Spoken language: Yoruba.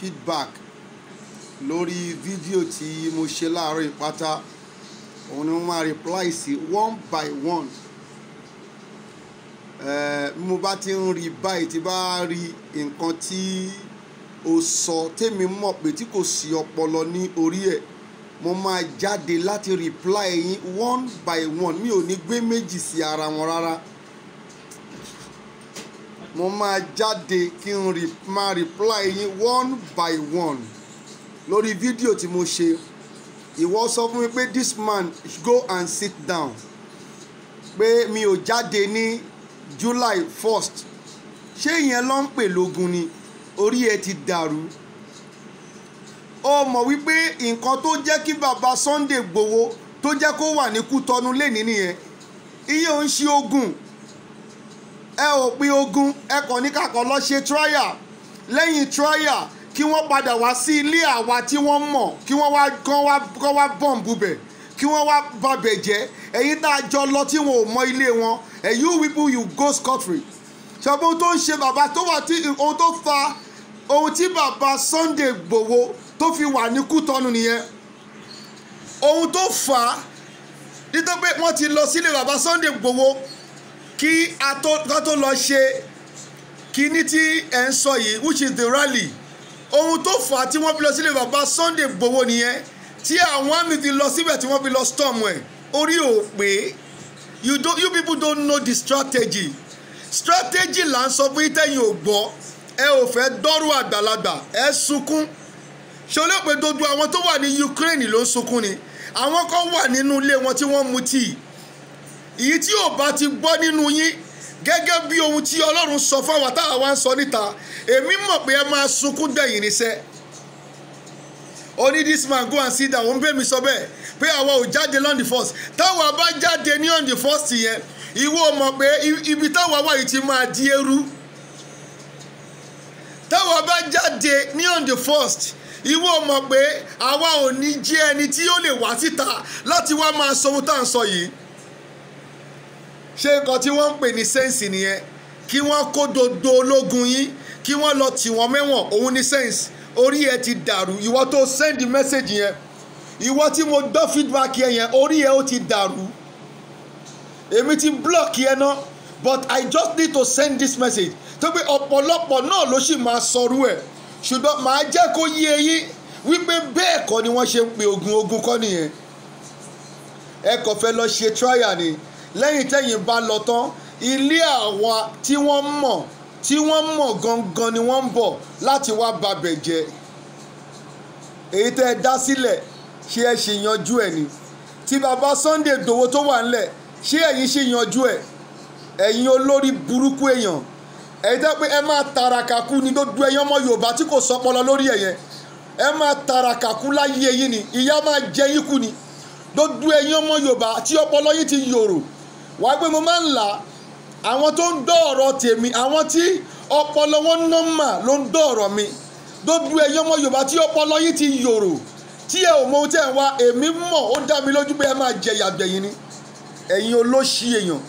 feedback lórí fídíò tí mo ṣe láàárọ̀ ìpátá, òun ni mo máa reply sí one by one. Bí mo bá ti ń rí báyìí, tí bá rí nǹkan tí o sọ tèmi mọ̀ pé tí kò sí ọpọlọ ní orí ẹ̀, mo máa jáde láti reply yín one by one. Mi ò ní gbé méjì sí ara wọn rárá. Mo máa jáde kí n máa reply yín one by one lórí fídíò tí mo ṣe. Ìwọ sọ fún mi pé this man go and sit down, pé mi ò jáde ní July 1st. Ṣé ìyẹn ló ń pè lógun ni? Orí ẹ ti dàrú. Ó mọ̀ wípé nǹkan tó jẹ́ kí bàbá Sunday Igboho tó jẹ́ kó wà ní Kútọ́nù lẹ́ni nìyẹn. Iye ò ń ṣe ogun, ẹ ò pín ogun, ẹ kàn ní kàkọ́ lọ ṣe trial. Lẹ́yìn trial, kí wọ́n padà wá sí ilé àwa tí wọ́n mọ̀, kí wọ́n wá kán wá bọ̀m̀bù bẹ̀, kí wọ́n wá babẹ̀ jẹ́. Ẹ̀yin tá a jọ lọ tí wọn ò mọ ilé wọn, and you people, you go scot free. Ṣùgbọ́n ohun tó ń ṣe bàbá tó wà tí ohun tó fa ohun tí bàbá Sunday Igboho tó fi wà ní Kútọ́nù nìyẹn. Ohun tó fà á, nítorí pé wọ́n ti lọ sílé bàbá Sunday Igboho kí a tó lọ ṣe kíní tí ẹ̀ ń sọ yìí, which is the rally. Ohun tó fà á tí wọ́n fi lọ sílé bàbá Sunday Igboho nìyẹn, tí àwọn army fi lọ síbẹ̀, tí wọ́n fi lọ storm ẹ̀. Orí ò pé. You people don't know the strategy. Strategy là ń sọ fún yín tẹ́yìn ò gbọ́. Ẹ ò fẹ́ dọ́rù àgbàlagbà, ẹ sunkún. Ṣé o lè pé gbogbo àwọn tó wà ní Ukraine ló ń sunkún ni? Àwọn kan wà nínú ilé wọn tí wọ́n mu tíì. Èyí tí ò bá ti gbọ́ nínú yín, gẹ́gẹ́ bí ohun tí Ọlọ́run sọ fáwọn táwa wá ń sọ níta, èmi mọ̀ pé ẹ máa sunkún gbẹ̀yìn níṣẹ́. Ó ní this man go and sit down. Òun bẹ́ẹ̀ mi sọ bẹ́ẹ̀ pé àwa ò jáde on the 1st. Táwa bá jáde ní on the 1st yẹn, ìwọ mọ̀ pé ibi táwa wà yìí ti máa di eérú. Táwa bá jáde ní on the 1st, ìwọ mọ̀ pé àwa ò ní jẹ́ ẹni tí ó lè wá síta láti wá máa sọ ohun tá à ń sọ yìí. Ṣé nǹkan tí wọ́n ń pè ní sense nìyẹn? Kí wọ́n kó dodo ológun yín, kí wọ́n lọ tì wọ́n mẹ́wọ̀n, òun ní sense? Orí ẹ ti dàrú. Ìwọ tó send message yẹn, ìwọ tí mo gbọ́ feedback yẹn, orí ẹ ó ti dàrú. Èmi ti block yẹn náà, but I just need to send this message tó pé ọ̀pọ̀lọpọ̀ náà ló sì máa sọrú ẹ̀. Ṣùgbọ́n màá jẹ́ kó yé eyín wípé bẹ́ẹ̀ kọ́ ni wọ́n ṣe ń pe ogun. Ogun kọ́ nìyẹn. Ẹ kàn fẹ́ lọ ṣe trial ni. Lẹ́yìn tẹ́yìn bá lọ tán, ilé àwa tí wọ́n mọ̀, tí wọ́n mọ̀ gangan ni wọ́n ń bọ̀ láti wá babẹ̀ jẹ́. Èyí tẹ́ ẹ dá sílẹ̀, ṣé ẹ ṣe yanjú ẹ̀ ni? Tí bàbá Sunday Igboho tó wà ńlẹ̀, ṣé ẹ̀yin ṣe yanjú ẹ̀? Ẹ̀yin olórí burúkú èèyàn, ẹ̀yin tẹ́ pé ẹ máa tàràkà kú ní gbogbo ẹ̀yin ọmọ Yorùbá tí kò sọpọlọ lórí ẹ̀yẹn, ẹ máa tàràkà kú láyé yín ni. Ìyá máa jẹ yín kú ni. Gbogbo ẹ̀yin ọmọ Yorùbá tí ọpọlọ yín ti yòrò wàá pé mo máa ń là àwọn tó ń dọ́ ọ̀rọ̀ tèmi, àwọn tí ọpọlọ wọn nọ́mà ló ń dọ́ ọ̀rọ̀ mi. Gbogbo ẹ̀yin ọmọ Yorùbá tí ọpọlọ yín ti yòrò, tí ẹ ò mọ ohun tí ẹ ń wá, èmi mọ̀, ó dá mi lójú pé ẹ máa jẹ ìyà gbẹ̀yìn ni. Ẹ̀yin olóṣì èèyàn.